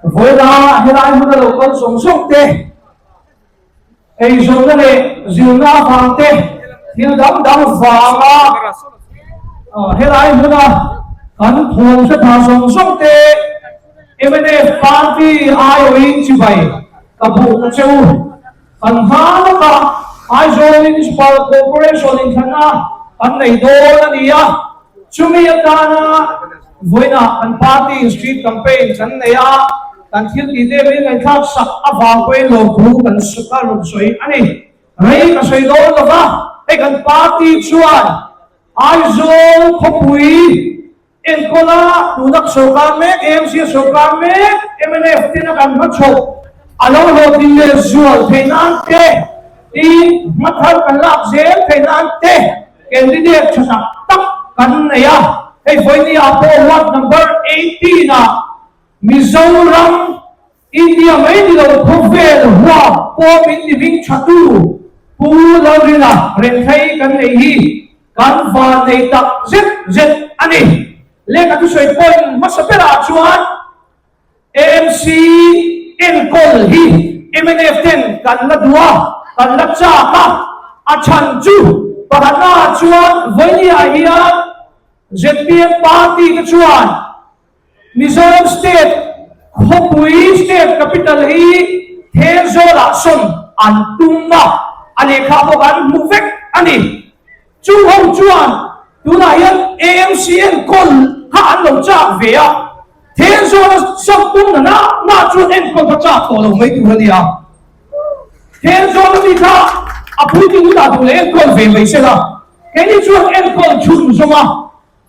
Vawiina helai hmuna lo kal zawng zawng te, eizawnna leh zirna avang te, thil dang dang vanga helai hmuna kan thawm hre pha zawng zawng te mnf party aiawhin chibai ka buk a che u. Kan hma lawkah Aizawl Municipal Corporation inthlanna kan nei dawn a ni a, chumi atana vawiinah kan party street campaign kan nei a, kan thil tih te min ngaihthlak sak avang pawhin lawmthu kan ka rawn sawi a ni. Rei ka sawi dawn lo va, hei kan party chuan Aizawl khawpui Enkawla tunak sawrkar mek, AMC sawrkar mek, mnf ten a kan hmachhawp a lo hlawhtlin leh zual theih nan te, tin hmathar kan lak zel theih nan te candidate tha tak tak kan nei a. Hei vawinia pawh ward number 18 ah Mizoram India mai ni lo khawvel huap pawh min ti hming tha tu Pu Lalrina Renthei kan nei hi kan van nei tak zet zet a ni. Lehkha thusawi point hmasa berah chuan AMC enkawl hi mnf ten kan la duh a, kan la chak a, a chhan chu pakhatnaah chuan vawinia hian zpm party te chuan Mizoram State khawpui State Capital hi Thenzawlah sawn an tum a, a lehkha pawh kan hmu vek a ni. Chung ho chuan tunah hian AMC enkawl kha an lo chak ve a, Thenzawla sawn tum na na na chuan enkawl kha chak tawh lo mai tur a ni a. Thenzawla mi kha a puitling hunah duh leh enkawl ve mai se la, keini chuan enkawl chhun zawng a.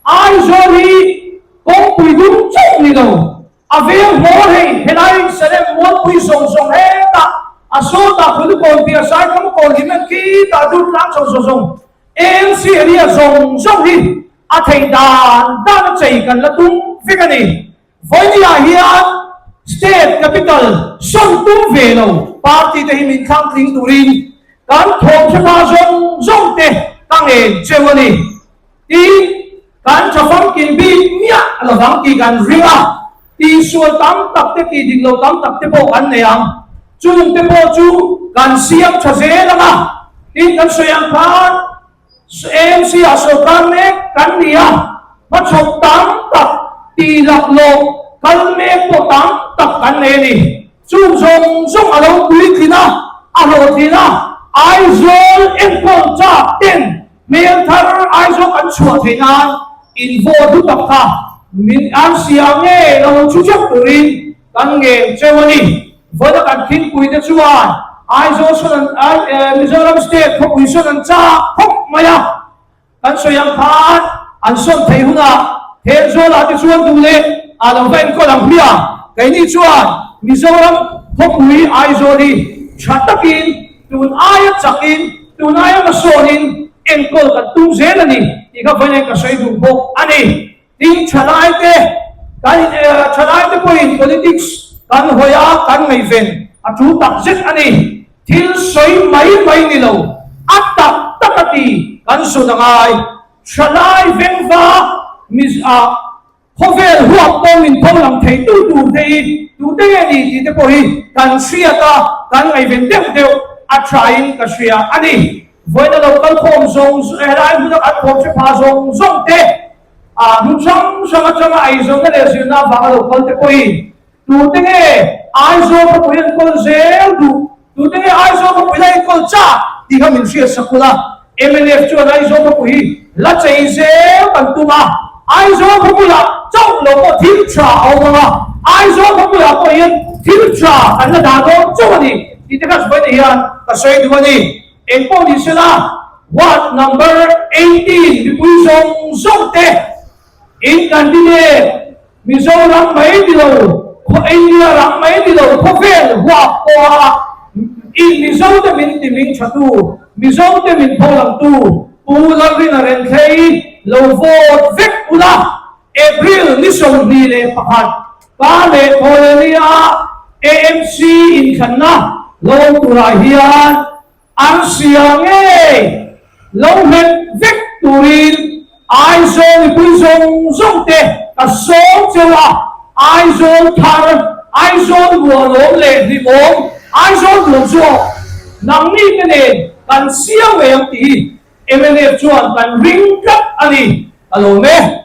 Aizawl hi kawngpui dum chauh ni lo, a veng hmawr hei helai Salem mualpui zawng zawng hetah a sawtah Khawlukawn piah Saikam kawl hlim en khitah dut tlang chho zawng zawng AMC area zawng zawng hi a theih dan dan a chei kan la tum vek a ni. Vawinia hian State Capital sawn tum ve lo party te hi min thlang tling turin kan thawmhrepa zawng zawng te ka ngen cheu a ni. Tin, kan tha famkim bik miah lovang tih kan ring a, tihsual tam tak te tih dik lo tam tak te pawh kan nei ang. Chung te pawh chu kan siam tha zel ang a, tin kan sawi ang khan AMC ah sawrkar mek kan ni a, hmachhawp tam tak tih laklawh kal mek pawh tam tak kan nei a ni. Chung zawng zawng a lo puitlin a, a hlawhtlin a, Aizawl enkawl chak ten Hmel thar Aizawl kan chhuah theih nan in vote du tak kha min an sia nge lo chu chauh turin kan ngen cheu a ni. Vote a kan khingpui te chuan Aizawl sawn an Mizoram state khawpui sawn an chak khawp mai a. Kan sawi ang khan an sawn theih hunah Thenzawl-ah te chuan duh leh a lo va enkawl ang hmiah. Keini chuan Mizoram khawpui Aizawl hi tha takin Tun aia chakin, tun aia hmasawnin enkawl kan tum zel a ni tih kha vawiin ka sawi duh bawk a ni. Tin, thalaite kan thalaite pawhin politics kan hawi a, kan ngaihven a tul tak zet a ni. Thil sawi mai mai ni lo, a tak tak a ti kan zun a ngai. Thalai vengva ah Khawvel huap pawh min pho lang thei tu tur te hi tute nge ni tih te pawh hi kan hriat a, kan ngaihven deuh deuh a thain ka hria a ni. Vawiina lo kal khawm zawng helai hmuna kan khawm hre pha zawng zawng te, ah hmun hrang hrang atanga eizawnna leh zirna avanga lo kal te pawhin Tute nge Aizawl khawpui enkawl zel duh? Tute nge Aizawl khawpui la enkawl chak tih kha min hriat sak ula. Mnf chuan Aizawl khawpui hi la chei zel kan tum a, Aizawl khawpuiah chauh lo pawh thil tha a awm ang a, Aizawl khawpuiah pawh hian thil tha kan la dah dawn chauh a ni tih te kha sawi hian ka sawi duh a ni. Engpawh ni sela ward number 18 mipui zawng zawng te In candidate Mizoram mai ni lo, khaw India ram mai ni lo, khawvel huap pawha in Mizote min ti ming thatu, Mizote min pholangtu Pu Lalrina Renthlei lo vote vek ula, April ni 21 ka leh Thawlenia AMC inthlanna lo awm turah hian An sia ngei lo hmet vek turin Aizawl mipui zawng zawng te ka sawm cheu a, Aizawl thar. Aizawl mualawm leh hlimawm Aizawl nuam zawk nangni te nen kan siam ngei ang tih hi mnf chuan kan ring tlat a ni. Ka lawm e.